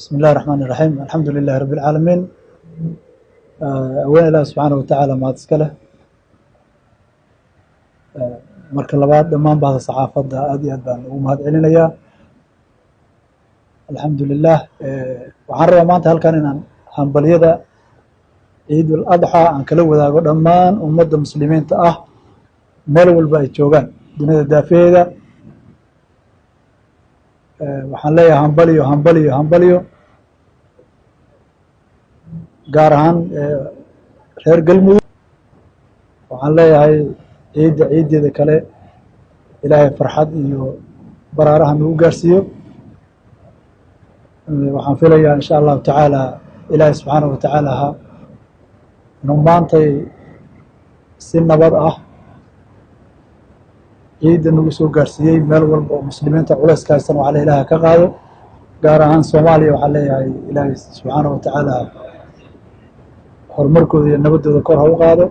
Bismi illahi raxmaan iraxiim, alxamdu lilahi rabbi alcaalamiin. Aween Ilaah subxaana wa tacaala mahad iska leh. Marka labaad, dhammaan bahda saxaafadda aad iyo aad baan ugu mahad celinayaa. Alxamdu lilah. Waxaan rabaa maanta halkan inaan hambalyada Ciidul Adxaa aan kala wadaago dhammaan ummadda muslimiinta ah meel walba ay joogaan dunida daafaheeda. Waxaan leeyahay hambaliyo, hambaliyo, hambaliyo, gaar ahaan reer Galmudug. Waxaan leeyahay ciidda ciiddeeda kale Ilaahay farxad iyo baraaraha nagu gaarsiiyo. Waxaan filayaa, insha Allahu tacaala, Ilaahay subxaanahu wa tacaala ha inuu maantay si nabad ah ciidda nagu soo gaarsiiyey. Meel walba oo muslimiinta culayska haysan waxaa le Ilaah ka qaado, gaar ahaan Soomaaliya. Waxaa leeyahay Ilaahay subxaanahu wa tacaala horumarkooda iyo nabaddooda kor ha u qaado.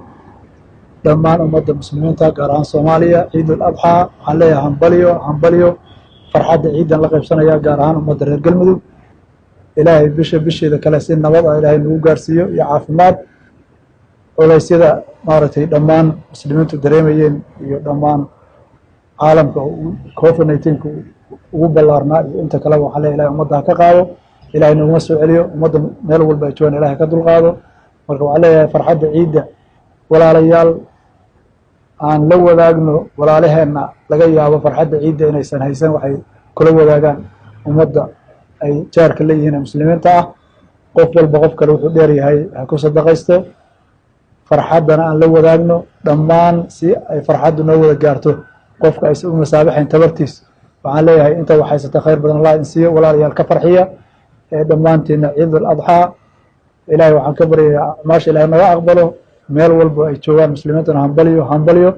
Dhammaan ummadda muslimiinta, gaar ahaan Soomaaliya, Ciidul Adxaa waxaan leeyahay hambaliyo, hambaliyo. Farxadda ciidan la qaybsanaya gaar ahaan ummadda reer Galmudug. Ilaahay bisha bisheeda kale si nabad ah Ilaahay nagu gaarsiiyo iyo caafimaad. Culaysyada maaragtay dhammaan muslimiintu dareemayeen iyo dhammaan caalamka COVID-19-ka ugu ballaarnaa iyo inta kaleba, waxaan leeyahay Ilahay ummadda ha ka qaado, Ilahay naguma soo celiyo. Ummadda meel walba ay joogaan Ilahay ka dulqaado. Marka waxaan leeyahay farxadda ciidda, walaalayaal, aan la wadaagno walaalaheenna laga yaabo farxadda ciidda inaysan haysan waxay kula wadaagaan ummadda ay jaarka leeyihiin ee muslimiinta ah. Qof walba qof kale wuxuu dheer yahay ha ku sadaqaysto, farxaddana aan la wadaagno dhammaan si ay farxaddu noo wada gaarto. Qofka aysan u masaabaxayn tabartiis, waxaan leeyahay inta wax haysata khayr badan Allah in siiyo. Walaalayaal, ka farxiya ee dhammaantiina Ciidul Adxaa. Ilahay waxaan ka baryayaa acmaasha Ilahay naga aqbalo. Meel walbo ay joogaan muslimiintana hambaliyo, hambaliyo.